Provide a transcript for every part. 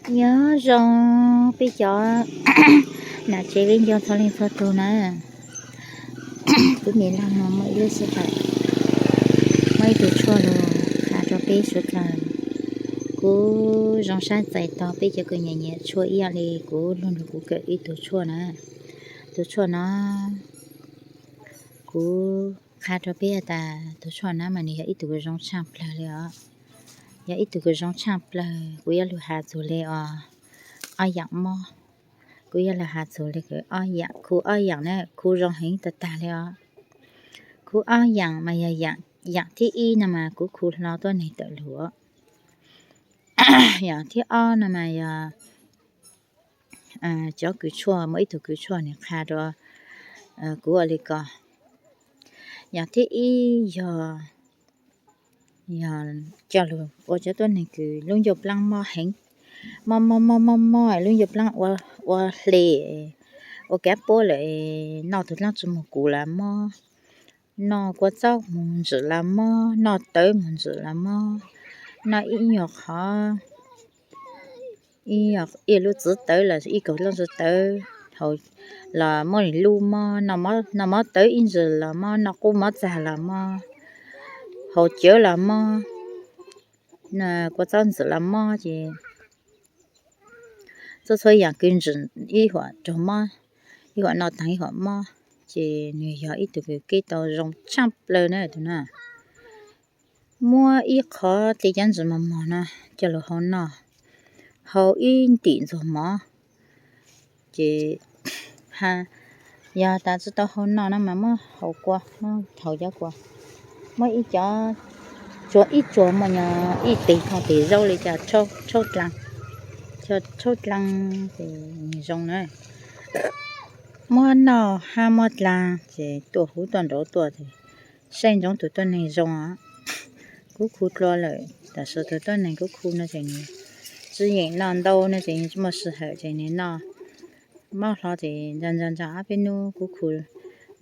Nyob zoo peb cov nam tsev viv ncaus txhua leej txhua tus na. Kuv niam laug no muaj ib lub sij hawm, muaj ib tug tshuaj los qha rau peb suav dlawg. Kuv zoo saib txais tau peb cov kws nyiam nyiam tshuaj ib yam li kuv, luag nrog kuv kawm ib tug tshuaj na. Tus tshuaj no kuv qha rau peb tas tus tshuaj na mas nws yog ib tug kws zoo tshaj plawg li os. Yog ib tug kws zoo tshaj plawg, kuv yuav lug has txug li os, ob yaam mob. Kuv yuav lug has txug li kws ob yaam, khu ob yaam na, khu zoo heev tag tag li os. Khu ob yaam mas yog yaam thib ib no mas kuv khu hlo tuab neeg tawm lug. Yaam thib ob no mas yog cov kws tshuaj, muaj ib tug kws tshuaj nws qha rau kuv ua li ko. Yaam thib ib yog, yog coj lug ua cov tuab neeg kws lub ncauj plaab mob heev, mob mob mob mob mob lub ncauj plaab ua hle, ua kav puab lawm, noj tug dlaab tsi moog kuv los mob, noj kua txob moog ntswm los mob, noj tawv moog ntswm los mob, noj ib nyuag qhov, ib lub txiv tawv los ib kaug lub txiv tawv haus los mob nws lub mob, noj mob tawv ib ntsis los mob, noj qub mob txag los mob, haus cawv los mob, kua txob ntxwm los mob ces txhua txhua yaam kws ntswm ib huam raug mob, ib huam noj taag ib huam mob, ces nws yog ib tug kws kev tau zoo tshaj plawg na tus na. Muab ib qhov tej cov ntsis mos mos no coj lug hau noj, hau ib ntim ntxuag mov, ces yog tas tsi tau hau noj no mas muab hau kua, muab hau cov kua, muab ib co, tsuag ib tsuag muaj nyob ib teg thoj tes zaub li cas, tshauj dlaag ces nws zoo na. Muab noj hab muab dlaag ces tuaj huv tuaj nraud tuaj ces saib ntsoov tug tuab neeg zoo. Kuv khu dlua lawm, tam sim tug tuab neeg kuv khu no ces nws tsi yeem noj ntau no ces nws tsi muaj sij hawm ces nws noj, mob hlo ces ntsa ntsa ntsa ob peb nub kuv khu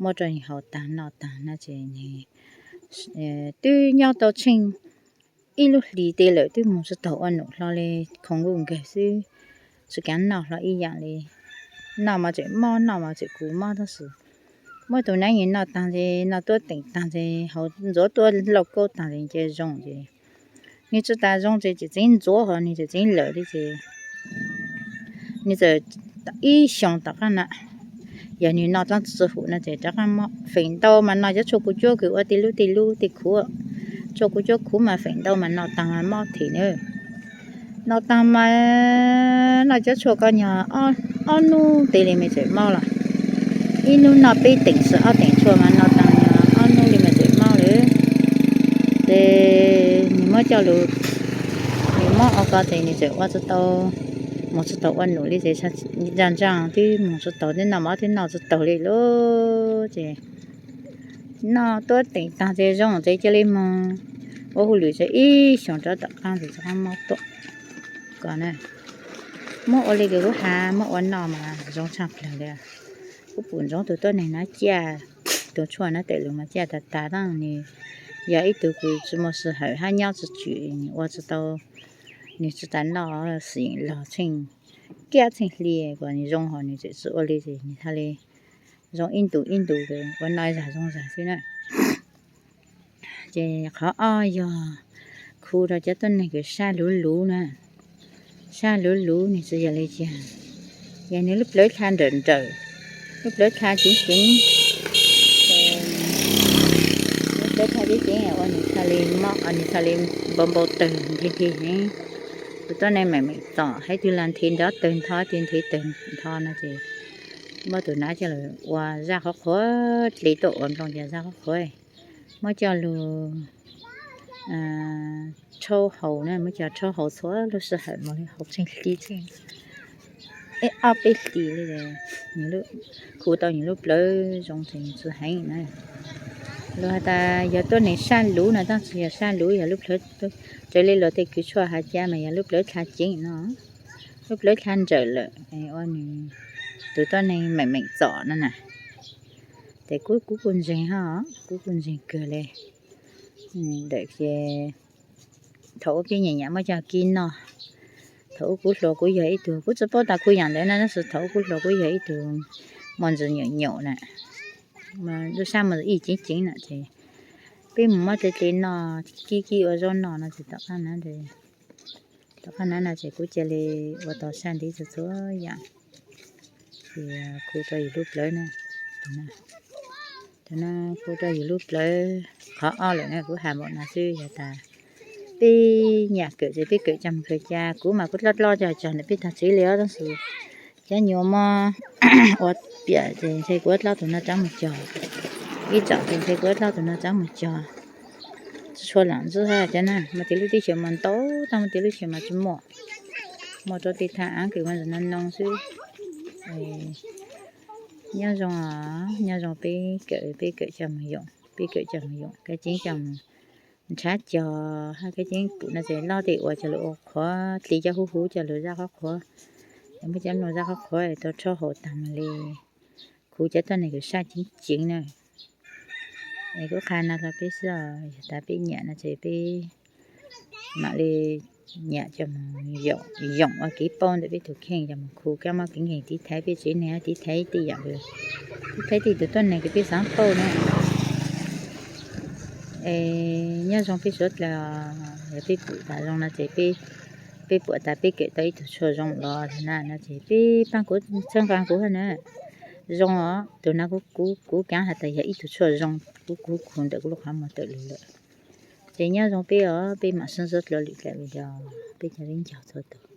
muab rau nws haus taag noj taag no ces nws twb nyob tau tsheej ib lub hlis tej lawm twb moog tsi taug ua num hlo li, khoov nkuj nkawg xwb, tsi kaav noj hlo ib yaam li. Noj mas tseem mob, noj mas tseem kuv mob tab sis muab tug nab nws noj taag ces noj tuab teem taag ces haus ntxuav tuab lauj kaub taag ces nws zoo ces nws tsi tas zoo ces tseem txeev ntxuav hos nws tseem txeev lawm li ces nws txawm ib xyoos tom qaab na, yog nws noj dlaab tsi hum no ces rov qaab mob. Feem ntau mas noj cov tshuaj kuv cuab kws ua tej lub tej lub tej khuv, tshuaj kuv cuab khuv mas feem ntau mas noj taag mas mob them na. Noj taag mas noj cov tshuaj ko nyog ob nub tej li mas tseem mob lawm. Ib nub noj peb teem tsi ob teem tshuaj mas noj taag nyog ob nub li mas tseem mob lawm. Ces nws muab coj lug, nws mob ua ko ces nws tseem ua tsi tau, moog tsi taug ua num li ces ntsa ntsa twb moog tsi taug, twb noj mov twb noj tsi taug li lawm ces noj tuab teem taag ces zoo ces cia li moog ua hauj lwm ces ib xyoos rov tom qaab ces txog mob tuaj ko na. Muab ua li kws kuv has, muab ua noj mas zoo tshaj plawg li. Kuv pum ntsoov tug tuab neeg no ciaj, tug tshuaj no tawm lug mas ciaj tag tag, nws yog ib tug kws tsi muaj sij hawm hab nyob tsi tswm, nws ua tsi tau, nws tsi tas noj xwm los tsheej kiab tsheej hli kom nws zoo hos nws tseem tsi ua li ces nws txhaj li zoo ib ntus ib ntus ua noj zag zoo zag xwb na. Ces qhov ob yog khu rau cov tuab neeg kws sab luv luv na. Sab luv luv nws tsi yog li cas, yog nws lub plawv dlha nrawm nrawm, lub plawv dlha ceev ceev, lub plawv dlha ceev ceev ua nws txhaj li mob, nws txhaj li npau npau tawg nthi nthi heev. Tus tuab neeg meem meem txom, hab twg los nthi nrov tawg ntho, twg nthi tawg ntho no ces muab tus nav coj lug ua zaj qhuav qhuav, dle tuaj ua nplooj ces zaj qhuav qhuav, muab coj lug rhaub haus na, muab coj rhaub haus txhua lub sij hawm, moog li haus tsheej hli tsheej ib ob peb hlis li, khu tau nws lub plawv zoo ces tsi heev na. Luag has tas yog tuab neeg sab luv no, tab sis yog sab luv yog lub plawv, raws li luag tej kws tshuaj has cas mas yog lub plawv dlha ceev no, lub plawv dlha nrawm lawm ua nws, tus tuab neeg meem meem txom no na. Ces kuv, kuv kuj ntseeg hab, kuv kuj ntseeg kawg li. Ntawm ces thaum ub peb nyam nyam muab coj kib noj, Thaum ub kuv hluas kuv yog ib tug, kuv tsis paub tas kuv yam ntawd na, tab sis thaum ub kuv hluas kuv yog ib tug mos ntsis nyaum nyaum na, lub sab mos ntsis ib ceev ceev na ces peb mus muab tes tes noj, kib kib ua zaub noj no ces tom qab na, tom qab na no ces kuv cia li ua tau sab ntiv txhua txhua yam. Ces khu rau yus lub plawv na, thaum no khu rau yus lub plawv. Qhov ob lawm na kuv has npaum no xwb, yog tas peb nyiam kawm ces peb kawm coj mus kawm cas. Kuv mas kuv dlob dlob cog cog ntawm peb tog tsev li os, tab sis cov nyuam mob ua piam ces ntshe kuv dlob tus no rov mus cog, ib tsoom ces ntshe kuv dlob tus no rov mus cog. Tsis tshua lam ntxub hab cov na, mas tias lub teb chaws mas ntau, tau mas tias lub teb chaws mas tsis muaj, muaj rau tej thaj av kws mas no no xwb. Nyob zoo, nyob zoo peb kawm, peb kawm coj mus yoom, peb kawm coj mus yoom, kab ceeb coj mus nrhav cog, hab kab ceeb pum no ces lob tej ua coj lug ua qhuav, dli cov huv huv coj lug zaj qhuav qhuav, es muab cov mloog zaj qhuav qhuav tau rhaub haus tag mus li. Khuv cov tuab neeg kws sab ceev ceev na. Es kuv qha no rau peb xwb, yog tas peb nyiam no ces peb mam li nyiam coj mus yoom ua kev paub ntawm peb tug kheej, coj mus khuv kab mob kev nkeeg tiv thaiv peb tsev neeg, tiv thaiv tej yam, tiv thaiv tej tug tuab neeg kws peb xaav paub na. Es nyob zoo peb suav dlawg, yog peb pum tas zoo no ces peb, peb pum tas peb kawm tau ib tug tshuaj zoo los na no ces peb paab kuv txhawb nqaa kuv hab na. Zoo os, tus no kuv, kuv kaav has tas yog ib tug tshuaj zoo, kuv, kuv khuv ntawm kuv lub qhov muag tawm lug lawm. Ces nyob zoo peb os, peb mam sib ntsib dlua lwm daim video, peb cov viv ncaus txhua tus.